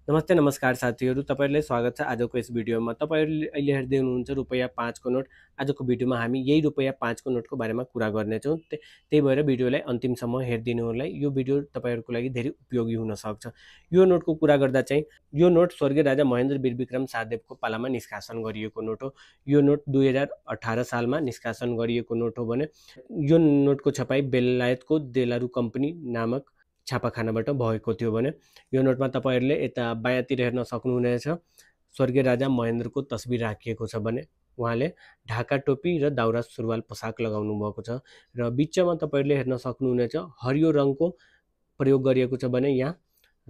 नमस्ते नमस्कार साथीहरू, तपाईहरुलाई स्वागत छ आजको यस भिडियोमा। तपाईहरुले अहिले हेर्दै हुनुहुन्छ रुपैयाँ 5 को नोट। आजको भिडियोमा हामी यही रुपैयाँ 5 को नोटको बारेमा कुरा गर्नेछौँ। त्यही भएर भिडियोलाई अन्तिमसम्म हेरिदिनु होला। यो भिडियो तपाईहरुको लागि धेरै उपयोगी हुन सक्छ। यो नोटको कुरा गर्दा चाहिँ यो नोट स्वर्गीय राजा महेन्द्र वीरविक्रम शाहदेवको पालामा निष्कासन गरिएको नोट हो। यो नोट 2018 सालमा निष्कासन गरिएको नोट हो भने यो नोटको छपाई बेलायतको देलारू कम्पनी नामक छापाखानाबाट भएको थियो भने यो नोटमा तपाईहरुले यता बायाँतिर हेर्न सक्नुहुनेछ स्वर्गीय राजा महेन्द्रको तस्बिर राखिएको छ भने उहाँले ढाका टोपी र दाउरा सुरुवाल पोशाक लगाउनु भएको छ र बीचमा तपाईहरुले हेर्न सक्नुहुनेछ हरियो रङको प्रयोग गरिएको छ भने यहाँ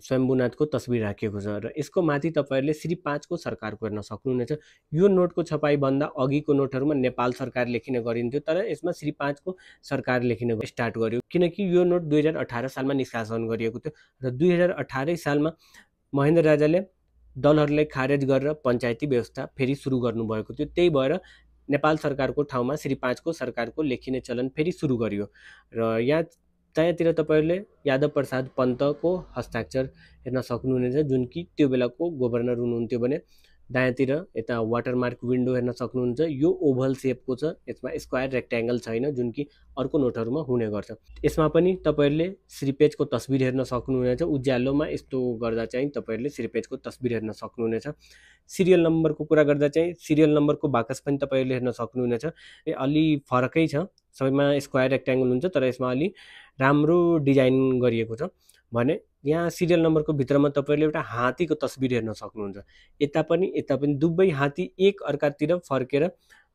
स्वयम्भूनाथको तस्बिर राखिएको छ र यसको माथि तपाईहरुले श्री 5 को सरकारको हेर्न सक्नुहुनेछ। यो नोटको छपाई भन्दा अघिको नोटहरुमा नेपाल सरकार लेखिने गरिन्थ्यो तर यसमा श्री 5 को सरकार लेखिने स्टार्ट गर्यो किनकि यो नोट 2018 सालमा निष्कासन गरिएको थियो र 2018 सालमा महेन्द्र राजाले दलहरुलाई खारेज गरेर पञ्चायती व्यवस्था फेरि सुरु गर्नुभएको थियो। त्यही भएर नेपाल सरकारको ठाउँमा श्री 5 को सरकारको लेखिने चलन फेरि सुरु गरियो र यहाँ त्यहाँतिर तपाईहरुले यादव प्रसाद पन्तको हस्ताक्षर हेर्न सक्नुहुनेछ जुन कि त्यो बेलाको गभर्नर हुनुहुन्थ्यो भने दायाँतिर यता वाटरमार्क विन्डो हेर्न सक्नुहुन्छ। यो ओभल शेपको छ, यसमा स्क्वायर रेक्ट्याङ्गल छैन जुन कि अर्को नोटहरुमा हुने गर्छ। यसमा पनि तपाईहरुले श्री पेजको तस्बिर हेर्न सक्नुहुनेछ। उज्यालोमा यस्तो गर्दा चाहिँ तपाईहरुले श्री पेजको तस्बिर हेर्न सक्नुहुनेछ। सिरियल नम्बरको कुरा गर्दा चाहिँ सिरियल नम्बरको बाकस पनि तपाईहरुले हेर्न सक्नुहुनेछ। अलि फरकै छ, सबैमा स्क्वायर रेक्ट्याङ्गल हुन्छ तर यसमा अलि राम्रो डिजाइन गरिएको छ भने यहाँ सिरियल नम्बरको भित्रमा तपाईहरुले एउटा हात्तीको तस्बिर हेर्न सक्नुहुन्छ। यता पनि दुबै हात्ती एक अर्कातिर फर्केर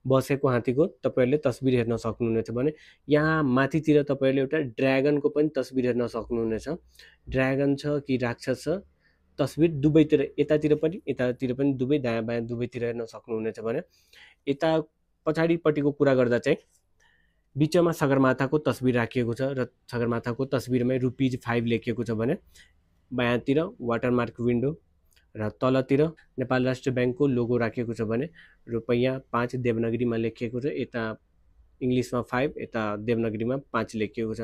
बसेको हात्तीको तपाईहरुले तस्बिर हेर्न सक्नुहुनेछ भने यहाँ माथितिर तपाईहरुले एउटा ड्रागनको पनि तस्बिर हेर्न सक्नुहुनेछ। ड्रागन छ कि राक्षस छ तस्बिर दुवैतिर यतातिर पनि दुवै दायाँ बायाँ दुवैतिर हेर्न सक्नुहुनेछ भने यता पछाडिपट्टिको कुरा गर्दा चाहिँ बीचमा सगरमाथाको तस्बिर राखिएको छ र सगरमाथाको तस्बिरमै ₹5 लेखिएको छ भने बायाँतिर वाटरमार्क विन्डो र तलतिर नेपाल राष्ट्र बैंकको लोगो राखिएको छ भने ₹5 देवनागरीमा लेखिएको छ। यता इंग्लिशमा 5 यता देवनागरीमा 5 लेखिएको छ।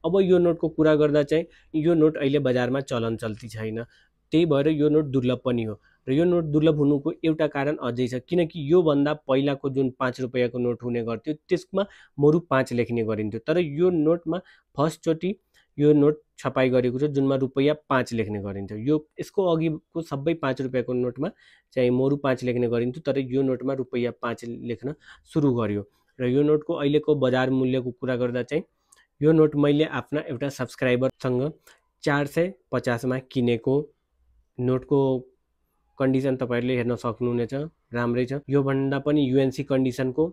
अब यो नोटको कुरा गर्दा चाहिँ यो नोट अहिले बजारमा चलन चल्ती छैन, त्यही भएर यो नोट दुर्लभ पनि हो र यो नोट दुर्लभ हुनुको एउटा कारण अझै छ किनकि यो भन्दा पहिलाको जुन 5 रुपैयाँको नोट हुने गर्थ्यो त्यसमा मोरु 5 लेख्ने गरिन्थ्यो तर यो नोटमा फर्स्ट चोटी यो नोट छपाई गरेको छ जुनमा ₹5 लेख्ने गरिन्थ्यो। यसको अघिको सबै 5 रुपैयाँको नोटमा चाहिँ मोरु 5 लेख्ने गरिन्थ्यो तर यो नोटमा ₹5 लेख्न सुरु गर्यो र यो नोटको अहिलेको बजार मूल्यको कुरा गर्दा चाहिँ यो नोट मैले आफ्ना एउटा सब्स्क्राइबरसँग 450 मा किनेको नोटको कन्डिसन तपाईहरुले हेर्न सक्नुहुनेछ, राम्रै छ। यो भन्दा पनि यूएनसी कन्डिसनको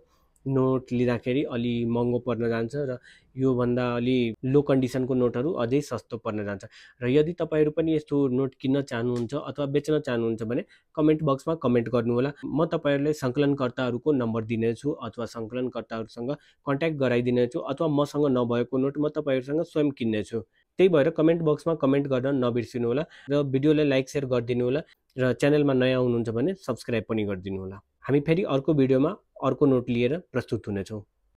नोट लिँदाखेरि अलि महँगो पर्न जान्छ र यो भन्दा अलि लो कन्डिसनको नोटहरु अझै सस्तो पर्न जान्छ र यदि तपाईहरु पनि यस्तो नोट किन्न चाहनुहुन्छ अथवा बेच्न चाहनुहुन्छ भने कमेन्ट बक्समा कमेन्ट गर्नुहोला। म तपाईहरुलाई संकलनकर्ताहरुको नम्बर दिनेछु अथवा संकलनकर्ताहरुसँग कन्ट्याक्ट गराइदिनेछु अथवा मसँग नभएको नोट म तपाईहरुसँग स्वयं किन्नेछु। त्यही भएर कमेन्ट बक्समा कमेन्ट गर्न नबिर्सिनु होला र भिडियोलाई लाइक शेयर गरिदिनु होला र च्यानलमा नयाँ हुनुहुन्छ भने सब्स्क्राइब पनि गरिदिनु होला। हामी फेरि अर्को भिडियोमा अर्को नोट लिएर प्रस्तुत हुनेछौँ।